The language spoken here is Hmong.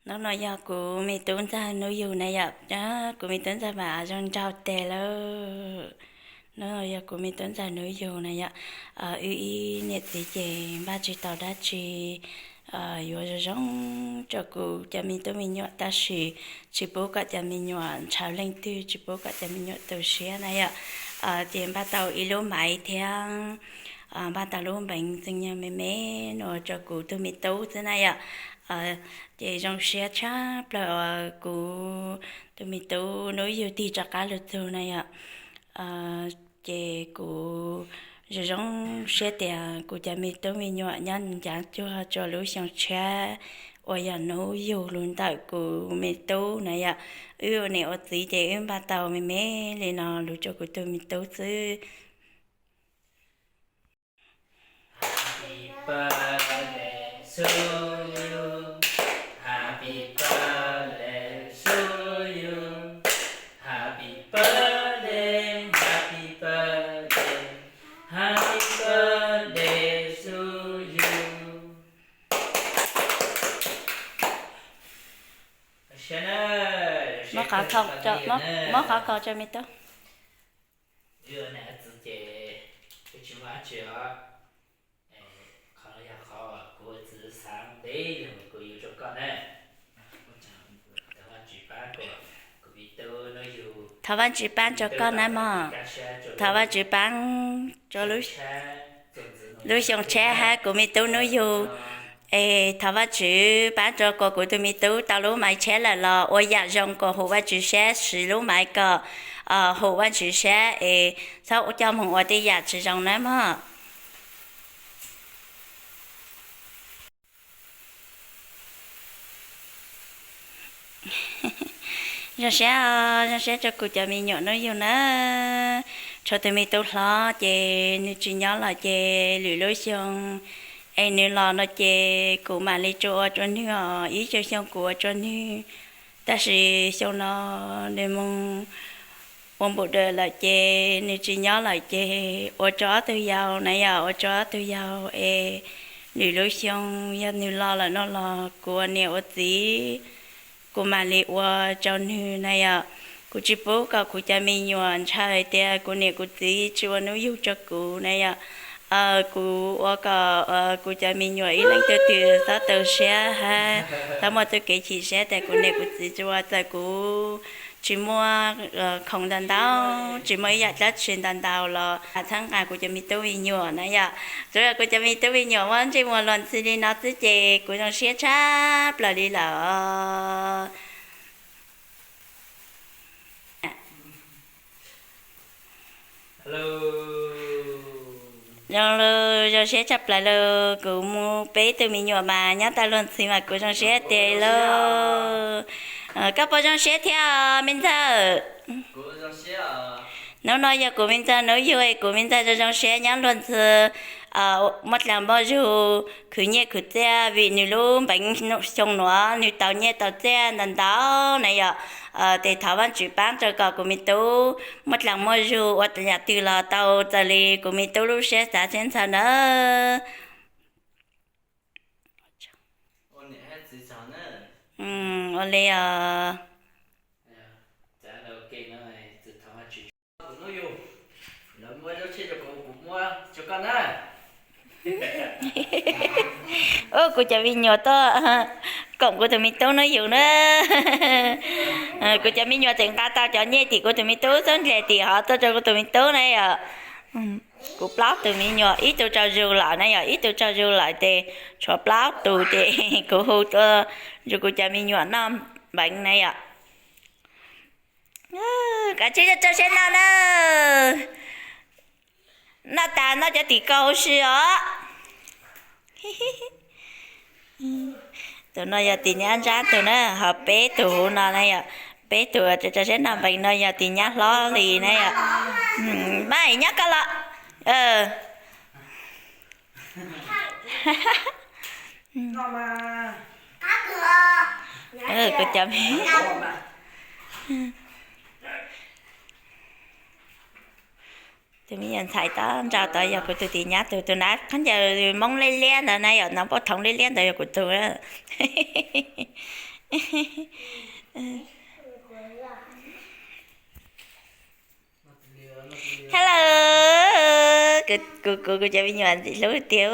Hnub no yog kuv me tub ntxawg Hnub Yug na yom, kuv me tub ntxawg mas zoo nraug teg lawm. Hnub no yog kuv me tub ntxawg Hnub Yug na yom, wb ib niam txiv ces npaj tsis tau dab tsi yuav zoo zoo rau kuv cov me tub me nyuam tab sis tsis pub kom cov me nyuam ntshaw leej twg, tsis pub kom cov me nyuam tu siab na yom. Ces npaj tau ib lub maiv thiab npaj tau lub npeev xeem nyog me me no rau kuv tus me tub xwb na yom. Ces zoo siab tshaj plaws uas kuv tus me tub Hnub Yug tig rov qab lug txug na yom. Ces kuv zoo zoo siab tias kuv cov me tub me nyuam nyob ncav cuag rua lub xyoo tshiab uas yog Hnub Yug lug ntawm kuv me tub na yom. Wb ua niam ua txiv ces wb npaj tau me me li no lug rau kuv tus me tub xwb. Muab qhov kho, muab qhov kho rau me tub. Thov Vaajtswv paab rau koj na mog. Thov Vaajtswv paab rau lub xyoo tshiab hab kuv me tub Hnub Yug. Es thov Vaajtswv paab rau kom kuv tug me tub tau lub maiv tshiab lawm los ua yaam zoo kom hum Vaajtswv sab, siv lub maiv kom hum Vaajtswv sab es txhob coj moog ua tej yaam tsi zoo na mog. Zoo siab, zoo siab rua kuv cov me nyuam Hnub Yug na. Tshuav tug me tub hlob ces nwg tsi nyob lawm ces lwm lub xyoo es nwg los no ces kuv maam le tsi ua rua nwg os, ib xyoos xyoo kuv ua rua nwg. Tab sis xyoo no nwg moog ua npum dawm lawm ces nwg tsi nyob lawm ces ua rua ob tug yau na yom, ua rua ob tug yau es lwm lub xyoo yog nwg los lawm no los kuv ua niam ua txiv kuv maam le ua rua nwg na yom. Kuv tsi pub kom kuv cov me nyuam ntshaw hais tias kuv niam kuv txiv tsi ua Hnub Yug rua kuv na yom. Kuv ua kom kuv cov me nyuam ib leeg tug twg xob tu siab hab xob muaj txuj kev chim siab tias kuv niam kuv txiv tsi ua, txawm kuv tsi muaj khoom ntau ntau, tsi muaj ib yaam dlaab tsi ntau ntau los txhawb nqa kuv cov me tub me nyuam na yom. Tsuav yog kuv cov me tub me nyuam muaj ntsej muag luag ntxhi li no xwb ces kuv zoo siab tshab plaws li lawm. Zoo, zoo siab tshaj plaws lauj, kuv muaj peb tug me nyuam mas nyob tau luag ntxhi mas kuv zoo siab tiag lauj. Koj puas zoo siab thiab me ntxawg? Hnub no yog kuv me ntxawg Hnub Yug, kuv me ntxawg zoo zoo siab nyob luag ntxhi, muaj dlaag muaj zug khwv nyiaj khwv txiaj vim nwg lub npeev xyoo nuav nwg tau nyiaj tau txiaj ntau ntau na yom. Tes thov Vaajtswv paab rau kom kuv me tub muaj dlaag muaj zug ua yaam twg los tau raws li kuv me tub lub siab xav siab ntxhov nawb. Ua li os. Kuv cov me nyuam tuaj koom kuv tus me tub Hnub Yug na. Kuv cov me nyuam tseem nqa tau cov nyiaj tim kuv tus me tub xub ntiag tim hov tuaj rau kuv tus me tub na yom. Kuv plaub tug me nyuam, ib tug tsaug zug lawm na yom, ib tug tsaug zug lawm tes tshuav plaub tug ces kuv hu tuaj rau kuv cov me nyuam noj npeev na yom. Kav tsij rau siab noj na. Noj tas noj cov tim kaus huv si os. Tus no yog tus nyab nrab tug na, ho peb tug huv no na yom, peb tug rau siab noj npeev no yog tus nyab hlob li na yom. Maj nyob koj los. Kuv cov me tus me nyuam ntxhais tod nraud tod yog kuv tus tim nyab tug, tus nav khaub ncaws moob liab liab ntawd na yom, nav npauj thoov liab liab ntawd yog kuv tug. Hello, kuv kuv kuv cov me nyuam ntxim hlub tiag.